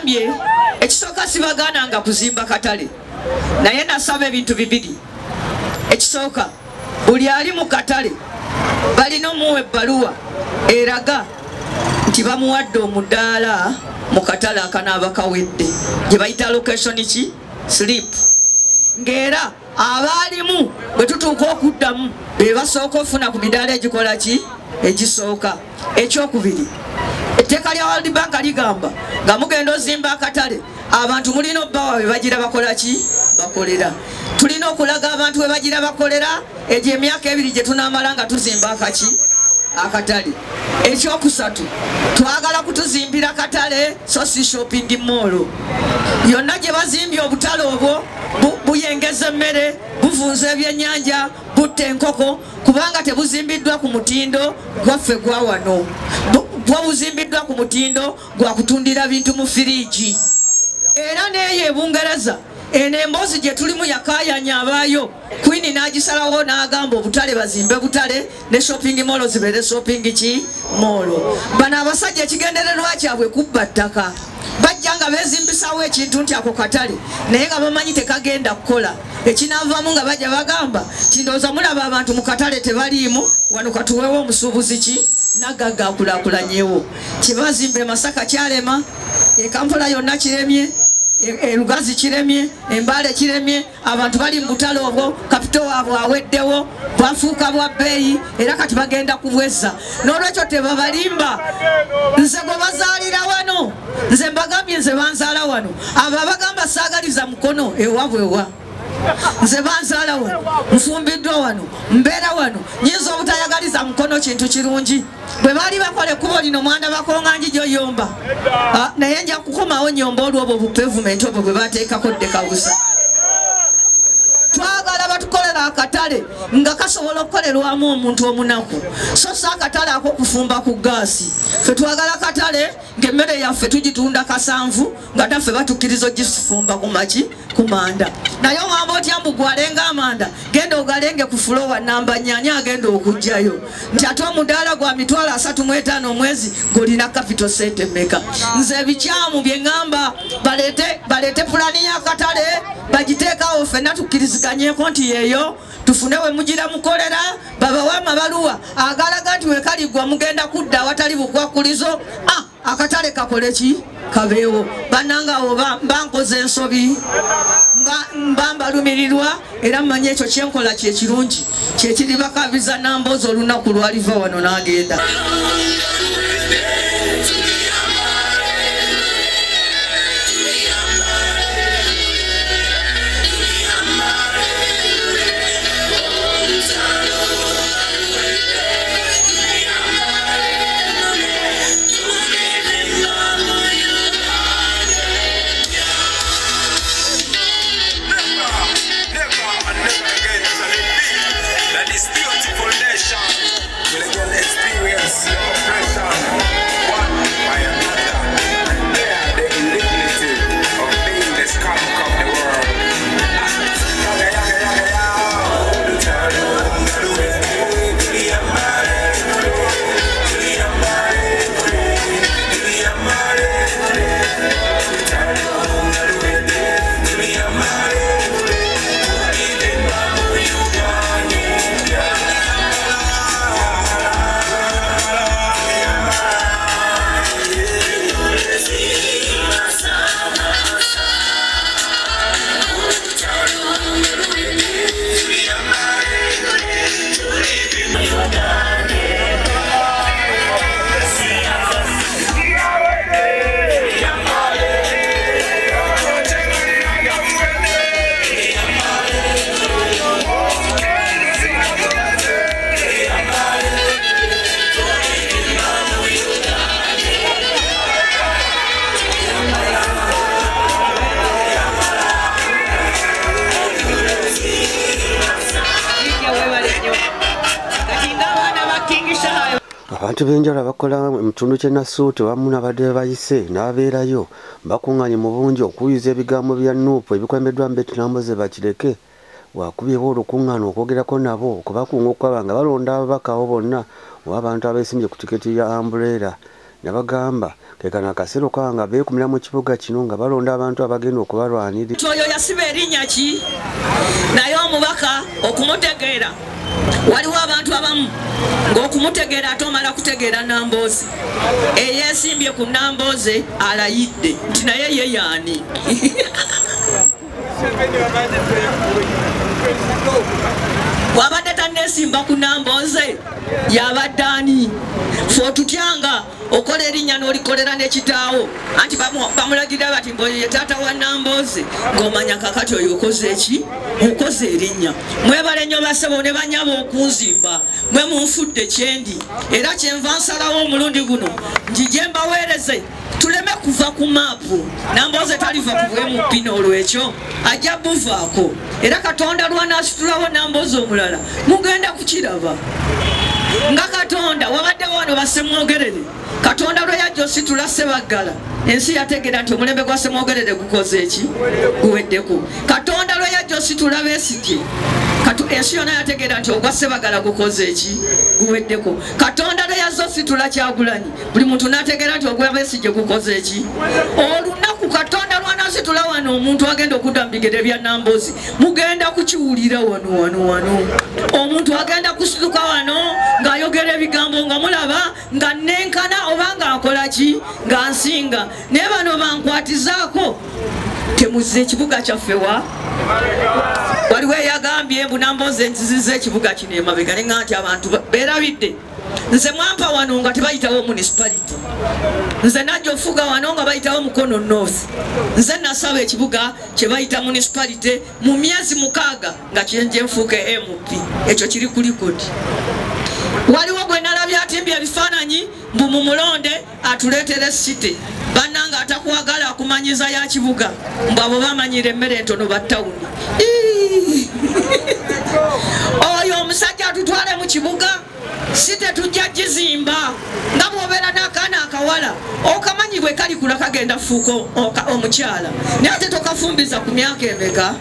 Nabagambye ekisooka sibagaananga kuzimba katale, naye nasaba ebintu bibiri. Ekisooka, buli ali mu katale balina omuwa ebbaluwa eraga nti bamuwadde omudaala mu katale akanaaba kawedde, gye bayita location ki slip, ng'era abaalimu bwe tutuuka okuddamu be basooka ofuna ku midaala egikola ki egisooka. Ekyokubiri, etteeka lya World Bank ligamba nga mugenda ozimba akatale, abantu mulina obbawa be bagira bakola ki bakolera. Tulina okulaga abantu we bagira bakolera egyo emyaka ebiri gye tunaamala nga tuzimba akaki akatale. Ekyokusatu, twagala kutuzimbira katale so si shopping mall. Yonna gye bazimbye obutale obwo buyengeza emmere, buvunza ebyennyanja, butta enkoko, kubanga tebuzimbiddwa ku mutindo gwaffe gwa wano. Bwo buzimbiddwa ku mutindo gwa kutundira bintu mu firiigi. Era n'eyo e Bungereza eno emboozi gye tulimu yakaayanya abaayo, Queen n'agisalawo n'agamba obutale bazimbe butale ne shopping mall zibeere shopping ki mall. Bano abasajja ekigendererwa kyabwe kubba ttaka, bajja nga beezimbisawo ekintu nti ako katale, naye nga bamanyi tekagenda kukola. Ekinaavaamu nga bajja bagamba nti ndowooza mulaba abantu mu katale tebaliimu, wano katuweewo omusuubuzi ki nagagga akulaakulanyewo. Kye bazimba e Masaka kyalema, e Kampala yonna kiremye, Erugazi kiremye, Embaale kiremye, abantu bali mu butale obwo, kapito waabwe aweddewo, bwafuuka bwa bbeeyi, era kati bagenda kubwezza. N'olwekyo tebabalimba, nze gwe bazaalira wano, nze mbagambye nze banzaala wano. Abo abagamba saagaliza mukono ewabwe wa, nze banzaala wano, nfumbiddwa wano, mbeera wano, nyinza obutayagaliza mukono kintu kirungi. Bwe baali bakola ekkubo lino mwandabako nga ngijoyomba, naye nja kukomawo nnyomba olw'obwo bupevumenti obwo bwe bateekako ddekabusa. Twagala batukolera akatale nga kasobola okukolerwamu omuntu omunaku, so si akatale ak'okufumba ku gaasi. Ffe twagala katale ng'emmere yaffe tugitunda kasanvu, nga naffe batukkiriza ogifumba ku maki ku manda. Naye oŋŋamba otya mbu gwalenga amanda, genda ogalenge ku fulowa namba nnya agenda okuggyayo, nti ate omudaala gwa 350 omwezi ng'olina kapito ssente mmeka? Nze ebikyamu bye ŋŋamba baleete pulaani y'akatale bagiteekawo ffenna tukkiriziganyeko nti yeeyo, tufune we mugira mukolera, babawe amabaluwa agalaga nti we kaligwa mugenda kudda awatali bukwakulizo. Akatale kakole ki kabeewo. Bannange awo mba nkoze ensobi, mba mbalumirirwa, era mmanyi ekyo kyenkola kye kirungi, kye kiribakabiza Nambooze olunaku lwaliva wano n'agenda. Abantu b'enjawulo abakola mu kitundu ky'e Nassuuti wamu n'abadde bayise n'abeerayo bakuŋŋaanye mu bungi okuwuliriza ebigambo bya Nuupu ebikulembeddwa Betty Nambooze Bakireke. Wakubyewo olukuŋŋaana okwogerako nabo okubakunga okulaba nga balonda ababaka abo bonna oba abantu abeesimbye ku tiketi ya Umbrella Nabagamba ke kano akaseera okubanga nga beekumira mu kibuga kino nga balonda abantu abagenda okubalwanirira. Oyo yasiba erinnya ki, naye omubaka okumutegeera waliwo abantu abamu ng'okumutegeera ate omala kutegeera Nambooze. Eyeesimbye ku Nambooze alayidde nti naye ye yaani. Bw'abadde tanneesimba ku Nambooze yabadde ani? Ffe otutyanga okola erinnya n'olikolera ne kitaawo, anti bamulagira bati mbu ye taata wa Nambooze, ng'omanya kakati oyo okoze eki? Okoze erinnya. Mwebale nnyo bassebo ne bannyabo okunzimba, mwe munfudde kyendi, era kyenva nsalawo omulundi guno njije mbaweereze tuleme kuva ku maapu. Nambooze taliva ku bw'MP n'olwekyo ajja buvaako, era Katonda lw'anaasitulawo Nambooze omulala mugenda kukiraba. Nga Katonda wabaddewo wano bassemwogerere, Katonda lwe yajja ositula Ssebaggala, ensi yategeera nti omulembe gwa Ssemwogerere gukoze eki? Guweddeko. Katonda lwe yajja ositula Besigye, ensi yonna yategeera nti ogwa Ssebaggala gukoze eki? Guweddeko. Katonda lwe yazza ositula Kyagulanyi, buli muntu n'ategeera nti ogwa Besigye gukoze eki? Olunaku Katonda lw'anaasitula wano omuntu agenda okudda mu bigere bya Nambooze, mugenda kukiwulira wano wano wano. Omuntu agenda kusituka wano ng'ayogera ebigambo nga mulaba nga nenkana oba ng'akola ki, nga nsinga. Naye bano bankwatizaako temuzza ekibuga kyaffe wa. Waliwo eyagambye mbu Nambooze nzizizza ekibuga kino emabega, ne ŋŋamba nti abantu beerabidde. Nze mwampa wano nga tebayitawo municipality, nze najja ofuga wano nga bayitawo Mukono North. Nze nasaba ekibuga kye bayita municipality mu myezi 6 nga kyenje nfuuke MP, ekyo kiri ku likodi. Waliwo gwe nalabye atimbye ebifaananyi mbu mumulonde atuleetere city. Bannange atakwagala akumanyiza ya kibuga, mbu abo bamanyira emmere entono ba tawuni. Oyo omusajja atutwale mu kibuga, si tetujja gizimba. Nga bw'obeera n'akaana akawala okamanyi bwe kalikula kagenda fuuka omukyala, naye ate tokafumbiza ku myaka emeka?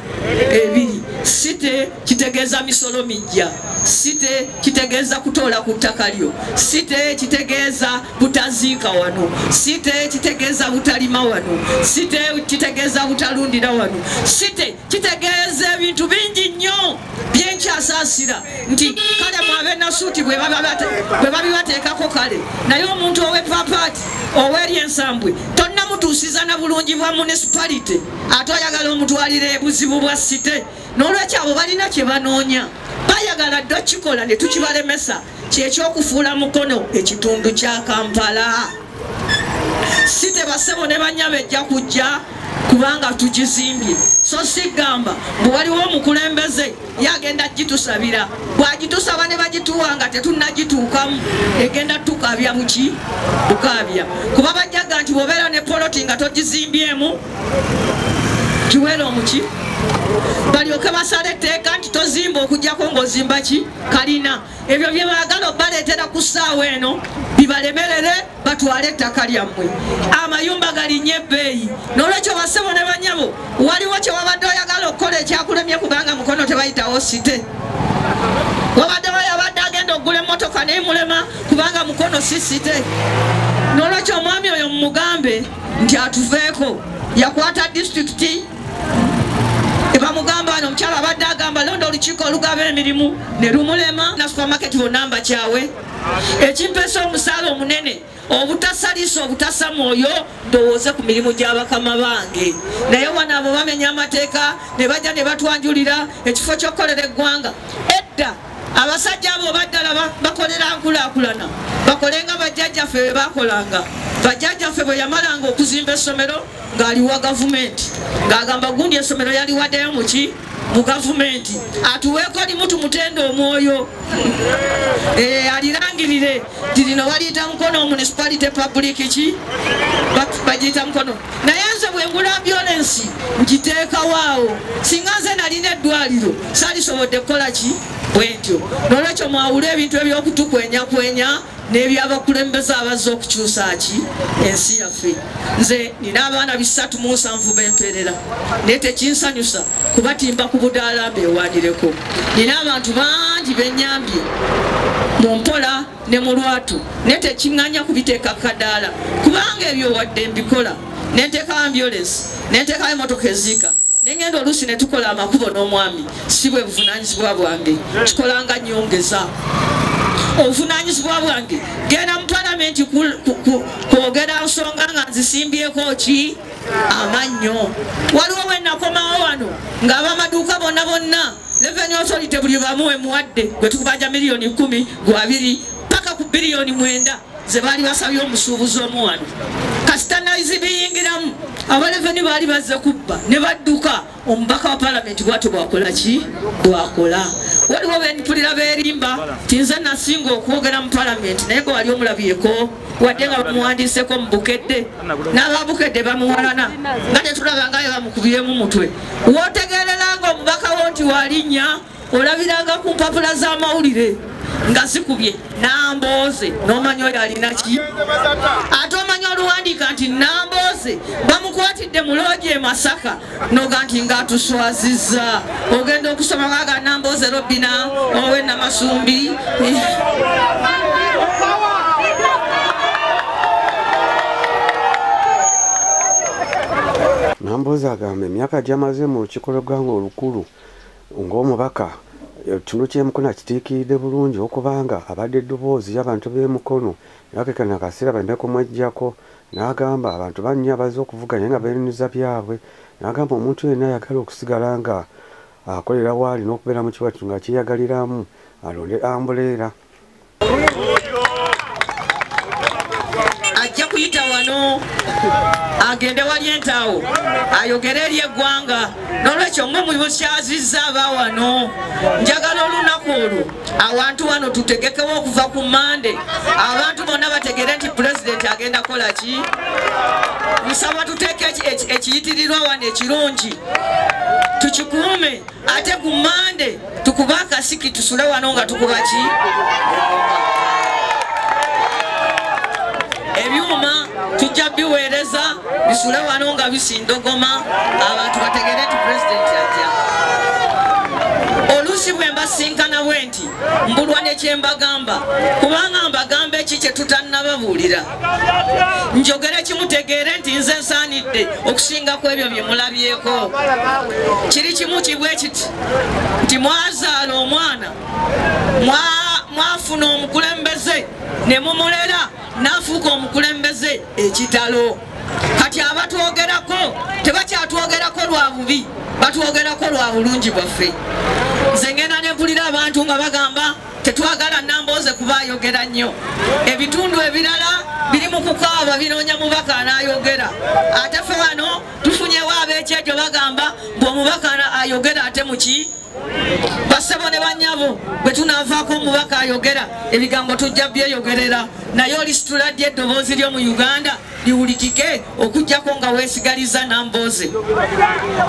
2. Site kitegeeza misolo mijja, site kitegeeza kutoola ku ttaka lyo, site kitegeeza butaziika wano, site kitegeeza butalima wano, site kitegeeza butalundira wano, site kitegeeza ebintu bingi nnyo byenkyasaasira nti kale mwabe nasuuti bwe babibateekako kale, naye omuntu ow'epapaati ow'eryensambwe tonnamutuusiza na bulungi bwa municipality, ate oyagala omutwalira ebuzibu bwa site. N'olwekyo abo balina kye banoonya, bayagala dda kikola ne tukibalemesa, kyekyokufuula Mukono ekitundu kya Kampala. Site bassebo ne bannyabo ejja kujja kubanga tugizimbye. So sigamba mbu waliwo omukulembeze yagenda gitusabira, bw'agitusaba ne bagituwa nga tetunnagituukamu, egenda tukaabya buki? Bukaabya. Kuba bajjaga nti bw'obeera ne poloti nga togizimbyemu kiwera omuki, balyoke basale etteeka nti tozimba okuggyako ng'ozimba ki? Kalina. Ebyo bye baagala obbaleetera ku ssaawa eno bibalemerere batwale ettaka lyammwe. Amayumba galinnye ebbeeyi. N'olwekyo bassebo ne bannyabo, waliwo kye wabadde oyagala okukola ekyakulemye kubanga Mukono tebayitawo site. Wabadde wayabadde agenda okugula emmotoka n'emulema kubanga Mukono si site. N'olwekyo omwami oyo mumugambe nti atuveeko. Yakwata disitulikiti ebamugamba wano omukyala abadde agamba londa olukiiko olugaba emirimu ne lumulema na supermarket bonna mbakyawe. Ekimpeesa omusaala omunene obutasalisa obutasa mwoyo ndowooze ku mirimu gy'abakama bange. Naye wano abo bamenya amateeka ne bajja ne batwanjulira ekifo ky'okukolera eggwanga. Edda abasajja abo baddala bakolera nkulaakulana, bakole nga bajjajjaffe bwe baakolanga. Bajjajjaffe bwe yamalanga okuzimba essomero ng'aliwa gavumenti, ng'agamba gundi essomero yaliwaddeyo muki? Mu gavumenti, atuweeko limu tumutende omwoyo, alirangirire nti lino baliyita Mukono municipality public ki? Bagiyita Mukono. Naye nze bwe ngula ambulensi ngiteekawo awo, singa nze nalina eddwaliro saalisobodde kukola ki? Bwe ntyo. N'olwekyo mwawule ebintu eby'okutukwenyakwenya n'ebyabakulembeze abazze okukyusa ki ensi yaffe. Nze nina abaana 307 bempeerera, naye tekinsanyusa kubatimba ku budaala mbeewanireko. Nina abantu bangi bennyambye mu mpola ne mu lwatu, naye tekiŋŋanya kubiteeka kadaala, kubanga ebyo wadde mbikola, ne nteekawo ambulance, ne nteekawo emmotoka eziika, ne ngenda oluusi ne tukola amakubo n'omwami. Si bwe buvunaanyizibwa bwange, kikolanga nnyongeza obuvunaanyizibwa bwange. Genda mu palamenti kwogera nsonga nga nzisimbyeko ki amannyo. Waliwo we nakomawo wano ng'abamaduuka bonna bonna Revenue Authority buli bamuwe muwadde gwe tukubanja miliyoni 10 gwa 2 paka ku biliyoni 9 ze baali basabye omusuubuzi omu wano. Kasita nabiyingiramu aba Revenue baali bazze kubba ne badduka. Omubaka wa palamenti bw'atyo bw'akola ki? Bw'akola. Waliwo benpulira beerimba nti nze nasinga okwogera mu palamenti, naye gwe wali omulabyeko wadde nga bamuwandiiseko mu Bukedde, n'ababukedde bamuwalana nga tetulaba nga bamukubyemu mutwe. Wootegeereranga omubaka wo nti walinnya, olabiranga ku mpapula z'amawulire nga zikubye Nambooze, n'omanya oyo alina ki? Ate omanya oluwandiika nti Nambooze bamukwatidde mu loogi e Masaka, noga nti ng'atuswazizza. Ogenda okusoma nga Nambooze Robina owe Namasumbi. Nambooze agamba emyaka gy'amaze mu lukiiko lw'eggwanga olukulu ng'omubaka, ekitundu ky'e Mukono akitiikiridde bulungi okubanga abadde eddoboozi y'abantu b'e Mukono, yakekana akaseera baleme kumweggyako. N'agamba abantu bannya abazze okuvuganya nga beenuza byabwe. N'agamba omuntu yenna ayagala okusigala nga akolera waali n'okubeera mu kiwatu nga kyeyagaliramu alonde ambuleera. Ajja kuyita wano agende wali entaawo ayogere eri eggwanga. N'olwekyo mmwe mukyazizza aba wano, njagala olunaku olwo awantu wano tutegekewo okuva ku Mmande, abantu bonna bategere nti pulezidenti agenda kukola ki. Nsaba tuteeke ekiyitirirwa wano ekirungi tukikuume, ate ku Mmande tukube akasiki tusule wano nga tukuba ki ebyuma tujja biweereza bisule wano nga bisindogoma, abantu bategere nti pulezidenti ajja. Oluusi bwe mbasinkana bwe nti mbulwa ne kye mbagamba, kubanga mbagamba eki kye tutannababuulira. Njogere kimutegeere nti nze nsaanidde okusinga ku ebyo bye mulabyeko. Kiri kimu kibwe kiti nti mwazaala omwana, mwafuna omukulembeze ne mumulera n'afuuka omukulembeze ekitalo. Kati abatwogerako tebakyatwogerako lwa bubi, batwogerako lwa bulungi bwaffe. Nze ngenda ne mpulira abantu nga bagamba tetwagala Nambooze kuba ayogera nnyo, ebitundu ebirala biri mu kukaaba binoonya mubaka anaayogera, ate ffe wano tufunyewo ab'ekyejo bagamba mbu omubaka ayogera ate muki. Bassebo ne bannyabo, bwe tunaavaako omubaka ayogera ebigambo tujja byeyogerera, naye olisitula ddi eddoboozi lyo mu Uganda liwulikike okuggyako nga weesigaliza Nambooze?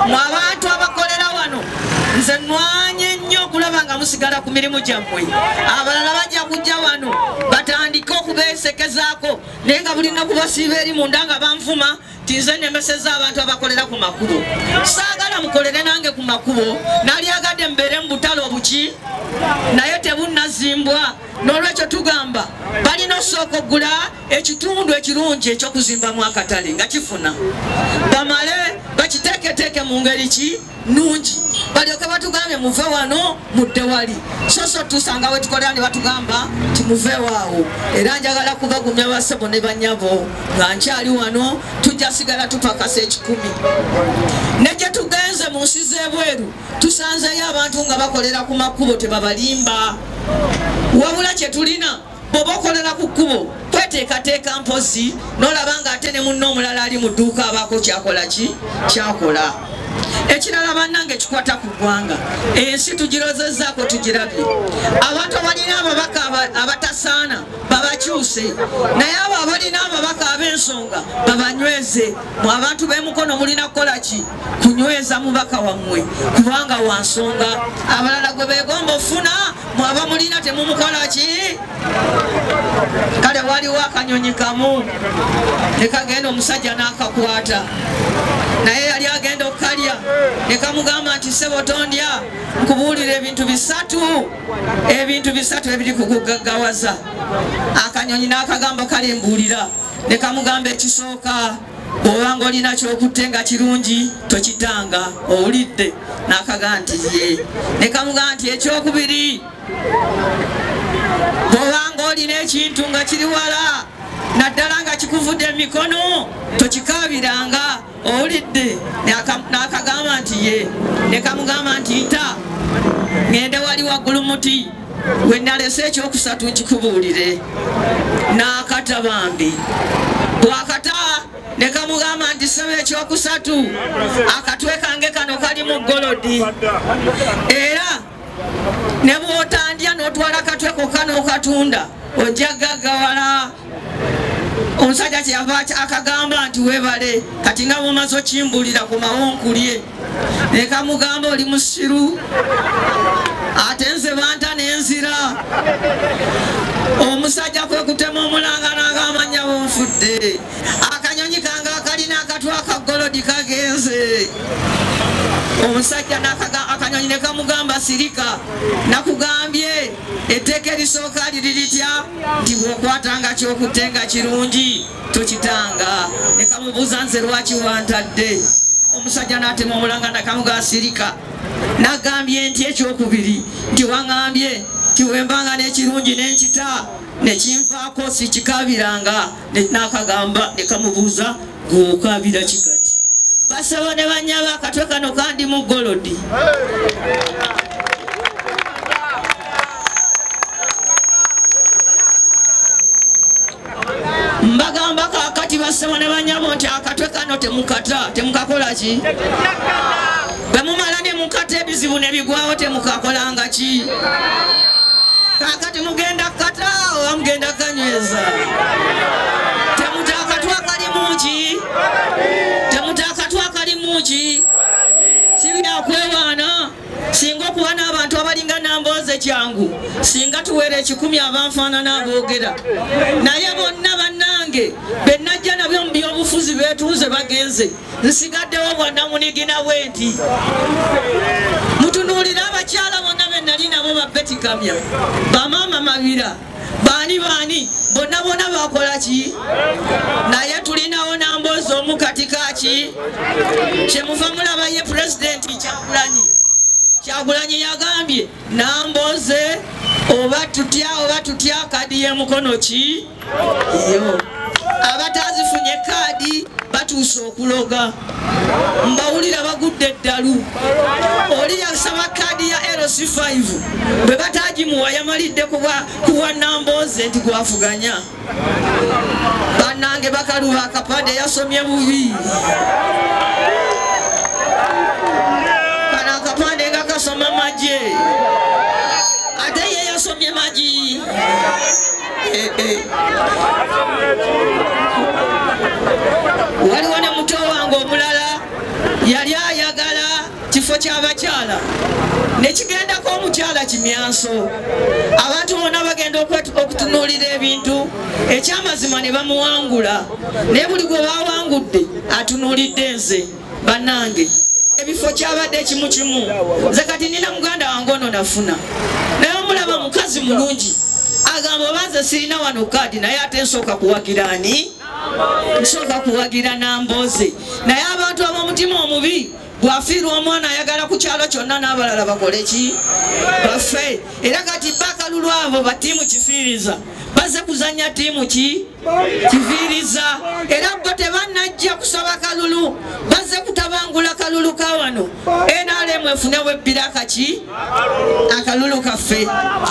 Mwe abantu abakolera wano, nze nnwanye nnyo okulaba nga musigala ku mirimu gyammwe. Abalala bajja kujja wano batandike okubeesekezaako, naye nga bulina kubasiiba eri munda nga banvuma nti nze nnemesezza abantu abakolera ku makubo. Saagala mukolere nange ku makubo, nalyagadde mbeere mu butale obuki, naye tebunnazimbwa. N'olwekyo tugamba balina osooka oggula ekitundu ekirungi eky'okuzimbamu akatale nga kifuna, bamale bakiteeketeeke mu ngeri ki nnungi, balyoke batugambye muve wano mudde wali. So so tusanga we tukolera ne batugamba nti muve waawo. Era njagala kubagumya bassebo ne bannyabo nga nkyali wano, tujja sigala tupakasa 10. Ne gye tugenze mu nsi z'ebweru tusanzeyo abantu nga bakolera ku makubo, tebabalimba. Wabula kye tulina, bw'oba okolera ku kkubo kweteekateeka mpozi n'olaba ng'ate ne munno omulala ali mu dduuka abaako kyakola ki kyakola. Ekirala bannange kikwata ku ggwanga, ensi tugirozezzaako tugirabye. Abantu abalina ababaka abatasaana babakyuse, naye abo abalina ababaka ab'ensonga babanyweze. Mwe abantu b'e Mukono mulina kukola ki? Kunyweza mubaka wammwe, kubanga wa nsonga. Abalala gwe beegomba ofuna, mwaba mulina temumukola ki? Kale waliwo akanyonyi kamu ne kagenda omusajja n'akakwata, naye yali agenda okukalya Ne kamugamba nti ssebo tondya, nkubuulira ebintu bisatu, ebintu bisatu ebiri kukugaggawaza. Akanyonyi n'akagamba kale mbuulira. Ne kamugamba ekisooka, bw'obanga olina ky'okutte nga kirungi tokitanga, owulidde? N'akagamba nti ye. Ne kamugamba nti ekyokubiri, bw'obanga olina ekintu nga kiri wala naddala nga kikuvudde emikono tokikaabiranga, owulidde? N'akagamba nti ye. Ne kamugamba nti nta ŋŋende wali waggulu muti we nalese ekyokusatu nkikubuulire. N'akata bambi. Bw'akata ne kamugamba nti ssebo ekyokusatu akatwe kange kano kali mu golodi, era ne bw'otandya n'otwala akatwe kokka n'okatunda ojja gaggawala. Omusajja kyeyava akagamba nti weebale, kati nga bw'omaze okimbuulira komawo nkulye. Ne kamugamba oli musiru, ate nze banta n'enzira. Omusajja kwe kutema omulanga n'agamba nnyabo nfudde, akanyonyi kange akalina akatwe akagolodi kagenze. Omusajja akanyonyi ne kamugamba sirika, nakugambye etteeka erisooka liri litya? Nti bw'okwatanga ky'okutte nga kirungi tokitanga. Ne kamubuuza nze lwaki wantadde? Omusajja n'atema omulanga nakamugamba sirika, nagambye nti ekyokubiri nti waŋŋambye nti bwe mbanga n'ekirungi n'enkita ne kinvaako sikikaabiranga. N'akagamba ne kamubuuza gw'okaabira ki kati? Basebo ne bannyabo akatwe kano kandi mu golodi. Mbagamba kaakati basebo ne bannyabo nti akatwe kano temukata, temukakola ki? Bwe mumala ne mukata ebizibu ne bigwawo temukakolanga ki? Kaakati mugenda kata oba mugenda kanyweza? Temuta akatwe akalimu ki? Temuta akatwe akalimu ki? Si byakwewaana. Singa okuba n'abantu abalinga Nambooze kyangu, singa tuwera 10 abanfaanana aboogera. Naye bonna bannange be najja nabyo mu byobufuzi beetuuze bagenze, nsigaddewo bwannamunigina bwe nti. Mutunuulire abakyala bonna be nali nabo ba Betty Kamya, bamaama Mabira, baani baani, bonna bonna bakola ki? Naye tulinawo Nambooze omu katika ki? Kyemuva mulaba ye Pulezidenti Kyagulanyi. Kyagulanyi yagambye Nambooze oba tutya kaadi y'emukono ki? Yo. Abatazifunye kaadi batuuse okuloga. Mbawulira bagudde eddalu. Oli yasaba kaadi ya LC5 bwe batagimuwa yamalidde kuwa Nambooze nti gwafuganya. Bannange bakaluba akapande yasomye bubi. Kano akapande nga kasoma magye, ate ye yasomye magi. Waliwo ne muto wange omulala yali ayagala kifo ky'abakyala ne kigendako omukyala kimyanso. Abantu bonna bagenda okutunuulira ebintu ekyamazima ne bamuwangula, naye buli gwe bawangudde atunuulidde nze. Bannange ebifo kyabadde kimu kimu. Nze kati nina muganda wange ono nafuna, naye omulaba mukazi mulungi, agamba oba nze sirina wano kaadi, naye ate nsooka kuwagira ani? Nsooka kuwagira Nambooze. Naye abantu ab'omutima omubi bw'afiirwa omwana ayagala ku kyalo kyonna n'abalala bakole ki? Bafe. Era kati bakalulu abo ba ttiimu kifiiriza bazze kuzannya ttiimu ki? Kifiiriza. Era bo tebannajja kusaba kalulu, bazze kutabangula kalulu ka wano. NRM efunewo ebbira akaki? Akalulu kaffe.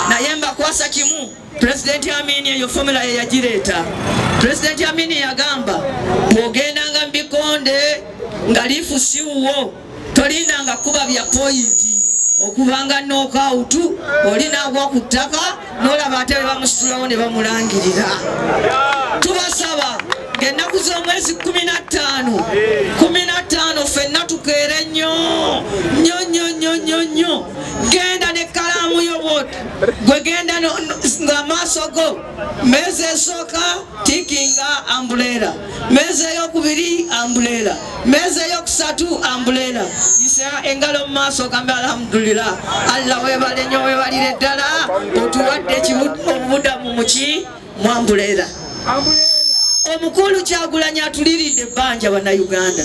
Naye mbakwasa kimu, Pulezidenti Amini eyo fomula ye yagireeta. Pulezidenti Amini yagamba bw'ogendanga mu bikonde nga liifu si wuwo, tolindanga kuba bya poyinti okubanga nokawutu, oli n'agwa ku ttaka n'olaba ate be bamusitulawo ne bamulangirira. Tubasaba ng'ennaku z'omwezi 15 15 ffenna tukeere nnyo nnyo nnyo nnyo nnyo nnyo. Genda n'ekkalaamu yo bw'oti, gwe genda ng'amaaso go. Meeza esooka tiikinga ambuleera, meeza eyokubiri ambuleera, meeza eyokusatu ambuleera. Engalo mu maaso ogambe alhamdulillah, Allah weebale nnyo, weebalire ddala, otuwadde obubudamu muki mwambuleera. Omukulu Kyagulanyi atuliridde ebbanja bannayuganda.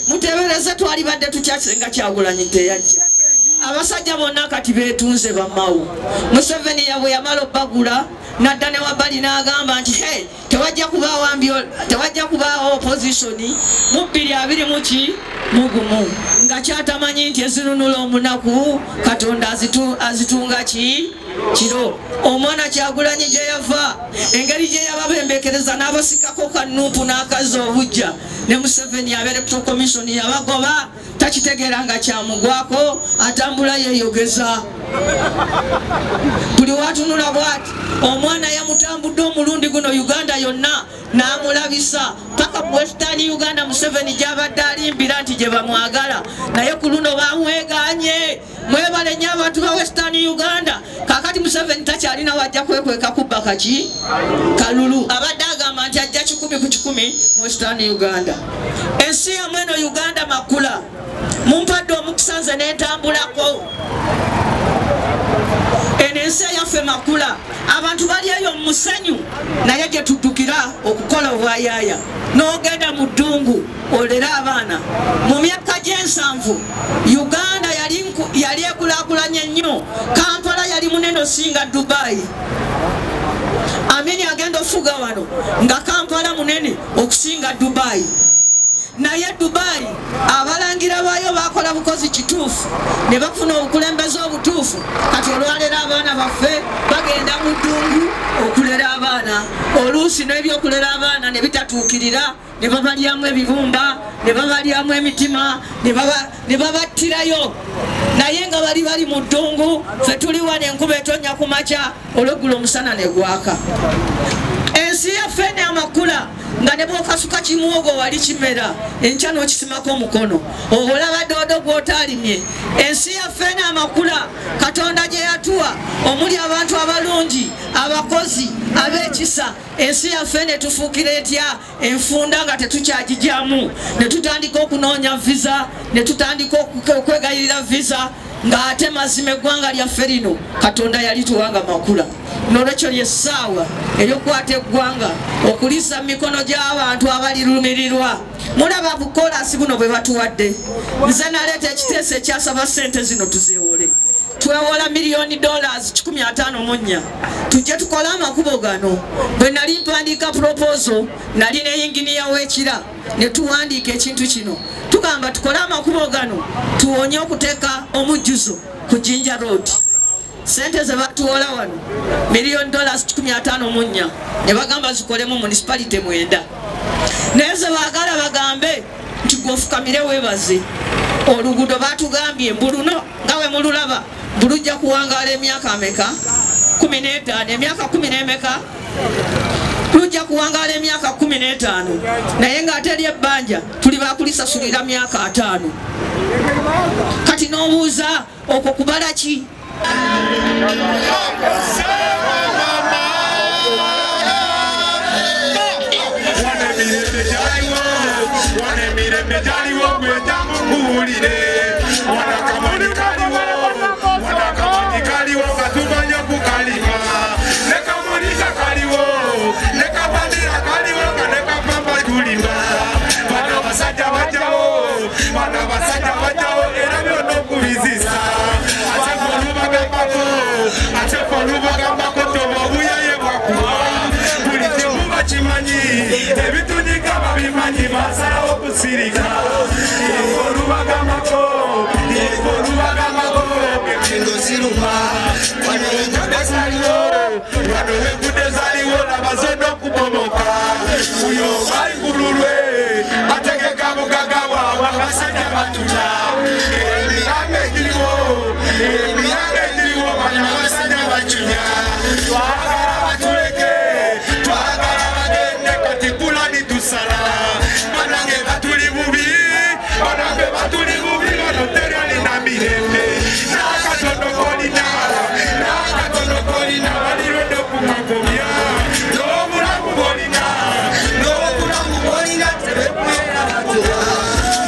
Mutebereze twalibadde tukyakisenga Kyagulanyi teyajja. Abasajja bonna kati beetunze bamawu. Museveni yabwe yamala obbagula nadda ne wabbali n'agamba nti hey, tewajja kubaawo opposition mu 2021 nga kyatamanyi nti ezinunula omunaku Katonda azitunga ki kiro. Omwana Kyagulanyi gye yava, engeri gye yababembekereza n'abasikako kanuupu n'akaza obujja, ne Museveni aba Electoral Commission yabagoba, takitegeera nga kyamugwako, atambula yeeyogeza. Buli watunula bw'ati omwana yamutambudde omulundi guno Uganda yonna n'amulabisa paka Western Uganda. Museveni gy'abadde alimbira nti gye bamwagala, naye ku luno bamweganye. Mwebale nnyo abantu ba Western Uganda. Kaakati Museveni takyalina wajja kwekweka kubba kaki kalulu. Abadde agamba nti ajja 100 ku 100 mu Western Uganda. Ensi yammwe eno Uganda makula, mumpadde omukisa nze n'entambulako. Eno ensi eyaffe makula, abantu bali eyo mu musenyu, naye gye tuddukira okukola obwayaaya. N'ogenda mu ddungu olere abaana. Mu myaka gy'ensanvu Uganda yali ekulaakulanye nnyo. Kampala yali munene osinga Dubai. Amini agenda ofuga wano nga Kampala munene okusinga Dubai. Naye Dubai abalangira baayo bakola bukozi kituufu ne bafuna obukulembeze obutuufu. Kati olwaleero abaana baffe bagenda mu ddungu okulera abaana, oluusi n'ebyokulera abaana ne bitatuukirira, ne babalyamu ebibumba, ne babalyamu emitima, ne babattirayo. Naye nga bali bali mu ddungu, ffe tuli wano enkuba etonnya ku makya, olweggulo omusana ne gwaka. Ensi yaffe ne amakula nga ne bw'okasuka kimuwogo wali kimera, enkya n'okisimako omukono, olaba doodo gw'otaalimye. Ensi yaffe ne amakula Katonda gye yatuwa, omuli abantu abalungi, abakozi, ab'ekisa. Ensi yaffe ne tufuukira etya enfunda nga tetukyagigyamu, ne tutandika okunoonya visa, ne tutandika okwegayirira visa, ng'ate mazima eggwanga lyaffe lino Katonda yalituwanga makula. Nolwekyo ly'essaawa ery'okukwata eggwanga okulisa mu mikono gy'abantu abalirumirirwa. Mulaba bukoolaasi buno bwe batuwadde. Nze naleeta ekiteeso ekyasaba ssente zino tuzeewole. Twewola $154 million tujje tukole amakubo gano. Bwe nali mpandiika proposal, nali ne yinginiya w'ekira ne tuwandiika ekintu kino. Tugamba tukole amakubo gano tuwonye okuteeka omujjuzo ku Jinja Road. Sente ze batuwola wano $154 million ne bagamba zikolemu municipality 9. Naye ze baagala bagambe nti gwofukamire weebaze. Oluguudo batugambye mbuluno nga we mululaba bulujja kuwangaala emyaka ameka? 15. Emyaka 10 lujja kuwangaala emyaka 15, naye ng'ate eri ebbanja tuli bakulisasulira myaka 5. Kati n'obuuza okwo kubala ki?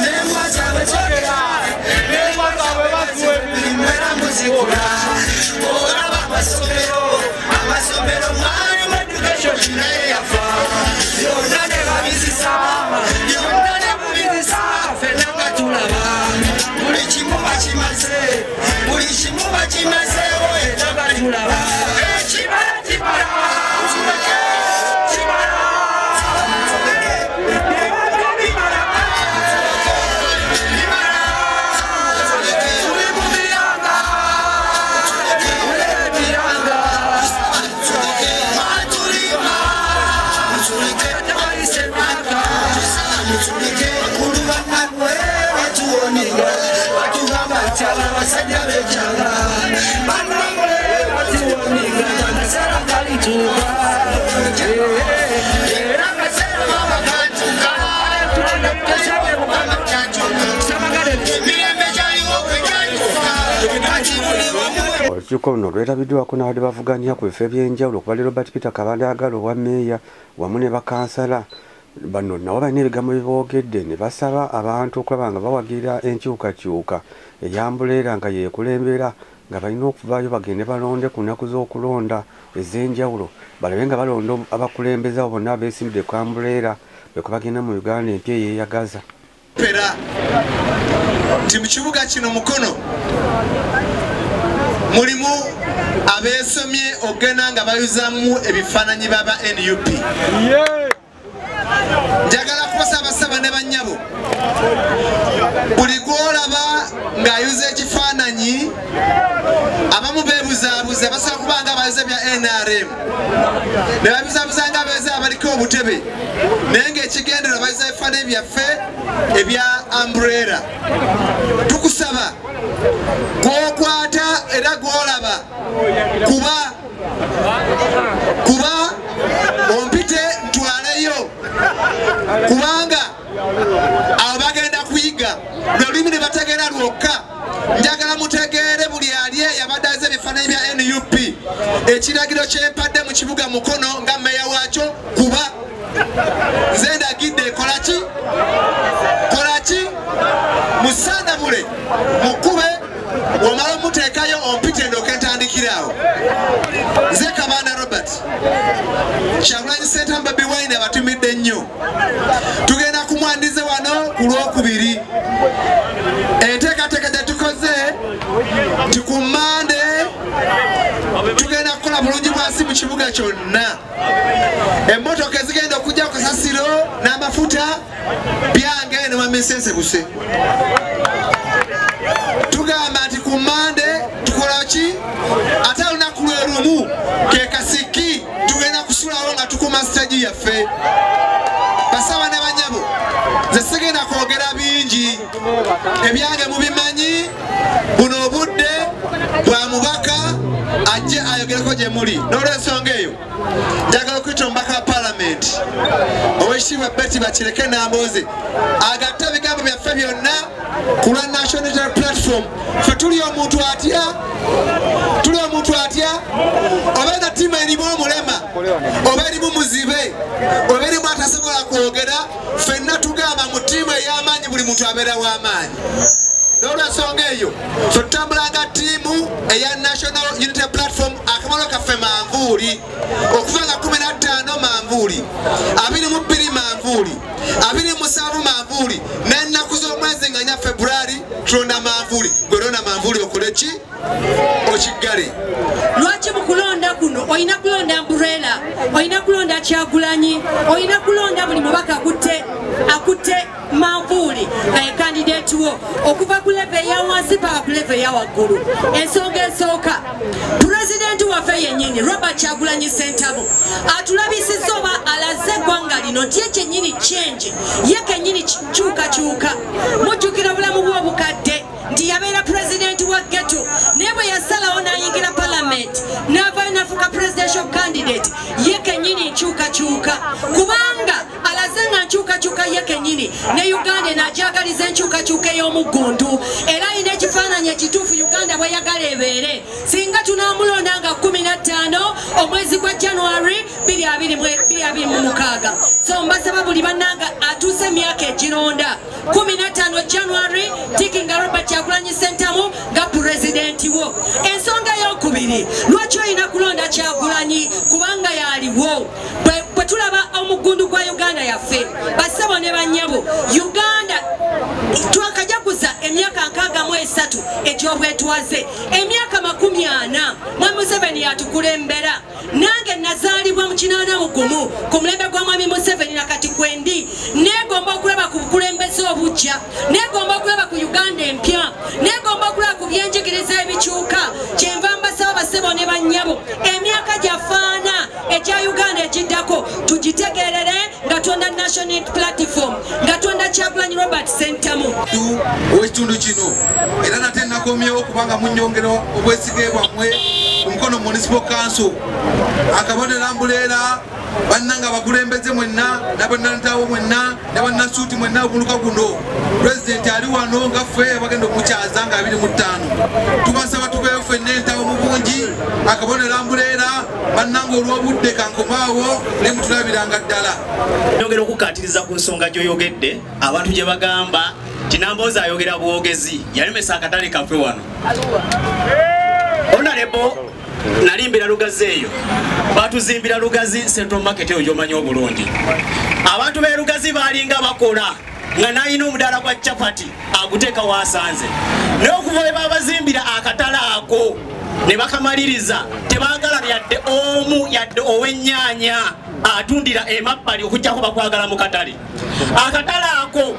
Nemwa zikula. Olaba amasomero, amasomero mwalimu education naye yafa. Byonna ne babizisa, byonna ne mubizisa, ffenna nga tulaba. Buli kimu bakimaze, buli kimu bakimazeewo era nga tulaba. Ekibala kimala, kimala, Olukiiko luno lwetabiddwako n'abadde bavuganya ku bifo eby'enjawulo okubadde Robert Peter Kabanda Agalo owa mmeeya wamu ne bakansala. Bano nabo balina ebigambo bye boogedde ne basaba abantu okulaba nga bawagira enkyukakyuka eyambuleera nga yeekulembera, nga balina okuvaayo bagende balonde ku nnaku z'okulonda ez'enjawulo, balabe nga balonda abakulembeze abo bonna abeesimbidde ku ambuleera bwe bagenda mu Uganda empya eyeeyagaza. Era nti mu kibuga kino Mukono mulimu abeesomye okugenda nga bayuzaamu ebifaananyi baba NUP. Njagala kubasaba saba ne bannyabo, buli gw'olaba ng'ayuza ekifaananyi, abamu beebuzaabuza basobola kuba nga abayuza bya NRM ne babuzaabuza nga abayuza abaliko obutebe, naye ng'ekigendererwa bayuza ebifaananyi byaffe ebya umbrella. Tukusaba gw'okwata era gw'olaba kuba ompite ntwaleyo, kubanga abo bagenda kuyiga lulimi ne bategeera lwokka. Njagala mutegeere buli ali eyabadde aze ebifaananyi bya NUP, ekiragiro kyempadde mu kibuga Mukono nga mmeeya waakyo, kuba nze ndagidde kola ki, kola ki, musandabule mukube, omala omuteekayo ompite ndooke ntandikira awo. Nze Kabanda Robert Kyagulanyi Ssentamu Bobi Wine abatumidde nnyo. Tugenda kumwandiza wano ku Lwokubiri. Enteekateeka gye tukoze nti ku Mmande tugenda kukola bulungi bwansi mu kibuga kyonna. Emmotoka ezigenda okujja ku kasasiro n'amafuta byange ne Mwami Nsensebuse. Tugamba nti ku Mmande tukola ki, ate olunaku lwe lumu ke kasiki tugenda kusulawo nga tukuma siteegi yaffe. Basaba ne bannyabo, nze sigenda kwogera bingi, ebyange mubimanyi. Buno obudde bwa mubaka ajje ayogereko gye muli. N'olwensonga eyo njagala okuyita omubaka wa paalamenti Oweekitiibwa Betty Bakireke Nambooze agatte ebigambo byaffe byonna ku lwa National Unity Platform. Ffe tuli omuntu atya, tuli omuntu atya, oba ena ttiimu erimu omulema, oba erimu muzibe, oba erimu atasobola kwogera, ffenna tugamba mu ttiimu ey'amaanyi buli muntu abeera w'amaanyi. N'olwensonga eyo ffe tutambula nga ttiimu eya National Unity Platform. Akamalo kaffe manvuuli, okuva nga 15 manvuuli, 22 manvuuli, 27 manvuuli, n'ennaku z'omwezi nga 4 February tulonda manvuuli. Gwe londa manvuuli okole ki? Okiggale. Lwaki mu kulonda kuno olina kulonda umbrella, olina kulonda Kyagulanyi, olina kulonda buli mubaka akutte manvuuli nga ye candidate wo, okuva ku level eya wansi paka ku level eya waggulu. Ensonga esooka, pulezidenti waffe yennyini Robert Kyagulanyi Ssentamu atulabisizza oba alaze eggwanga lino nti ye kyennyini change, ye kennyini kyukakyuka. Mujjukira obulamu bwe obukadde nti yabeera pulezidenti wa ghetto, naye bwe yasalawo n'ayingira palamenti n'avaayo n'afuuka presidential candidate, ye kennyini nkyukakyuka, kubanga alaze nga nkyukakyuka ye kennyini ne Uganda enagyagaliza enkyukakyuka ey'omuggundu, era alina ekifaananyi ekituufu Uganda bw'eyagala ebeere. Singa tunaamulonda nga 15 omwezi gwa January 2026. So mbasaba buli bannanga atuuse emyaka egironda 15 January tikinga Robert Kyagulanyi Ssentamu nga pulezidenti wo. Museveni. Lwaki olina kulonda Kyagulanyi? Kubanga yaliwo. Bwe tulaba omugundu gwa Uganda yaffe, bassebo ne bannyabo, Uganda twakajaguza emyaka 63 egy'obwetwaze, emyaka 40 Mwami Museveni yatukulembera. Nange nazaalibwa mu 81 ku mulembe gwa Mwami Museveni nakati kwendi. Neegomba okulaba ku bukulembeze obuggya, neegomba okulaba ku Uganda empya, neegomba okulaba ku byenjigiriza ebikyuka. Kyenva mbasaba bassebo ne bannyabo, emyaka gyafaana egya Uganda egiddako tugitegeerere nga twonda National Platform, nga twonda Kyagulanyi Robert Ssentamu. Ow'ekitundu kino era nate nakomyewo kubanga munnyongera obwesige bwammwe ku Mukono Municipal Council. Akabonero ambuleera bannanga abakulembeze mwenna n'abannantawo mwenna n'abannasuuti mwenna omuluka guno. Pulezidenti ali wano nga ffe abagenda omukyaza nga 25. Tubasaba tubeeyo ffenna entawo mu bungi. Akabonero ambuleera bannanga olw'obudde kankomaawo ne mutulabiranga ddala. Njogera okukkaatiriza ku nsonga gy'oyogedde abantu gye bagamba nti Nambooze ayogera bwogezi, yalemesa akatale kaffe wano. Honorable nalimbira Lugazi eyo, batuzimbira Lugazi Central Market eyo gy'omanyi obulungi. Abantu b'e Lugazi baalinga bakola nga n'alina omudaala gwa chapati aguteeka waasanze, naye okuva bwe babazimbira akatale ako ne bakamaliriza tebaagala yadde omu yadde ow'ennyaanya atundira emabbali okuggyako bakwagala mu katale. Akatale ako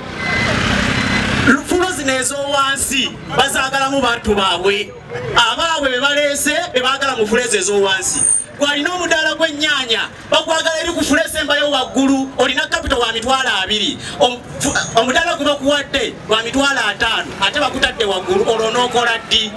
fulo zino ez'owansi bazaagalamu bantu baabwe, abaabwe be baleese be baagala mu fulo ezo ez'owansi. Gwalina omudaala gw'ennyaanya bakwagala eri ku fulo esembayo waggulu, olina kapito wa 20,000, omudaala gwe bakuwadde lwa 50,000 ate bakutadde waggulu, olwo n'okola ddi?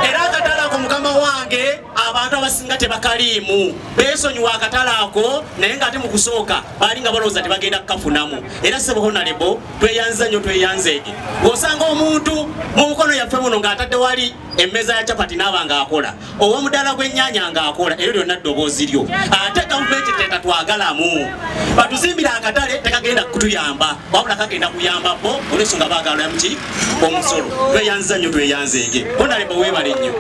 Era akatale ako mukama wange abantu abasinga tebakaliimu, beesonyiwa akatale ako, naye ng'ate mu kusooka baali nga balowooza tebagenda kukafunamu. Era ssebo Honorable tweyanza nnyo, tweyanzeege. Bw'osanga omuntu mu Mukono yaffe muno ng'atadde wali emmeeza ya chapati n'aba ng'akola, ow'omudaala gw'ennyaanya ng'akola, eryo lyonna ddoboozi lyo. Ate gavumenti tetatwagalamu, batuzimbira akatale tekagenda kutuyamba, wabula kagenda kuyamba bo olw'ensonga baagala muki omusolo. Tweyanza nnyo, tweyanzeege. Honorable weebale nnyo.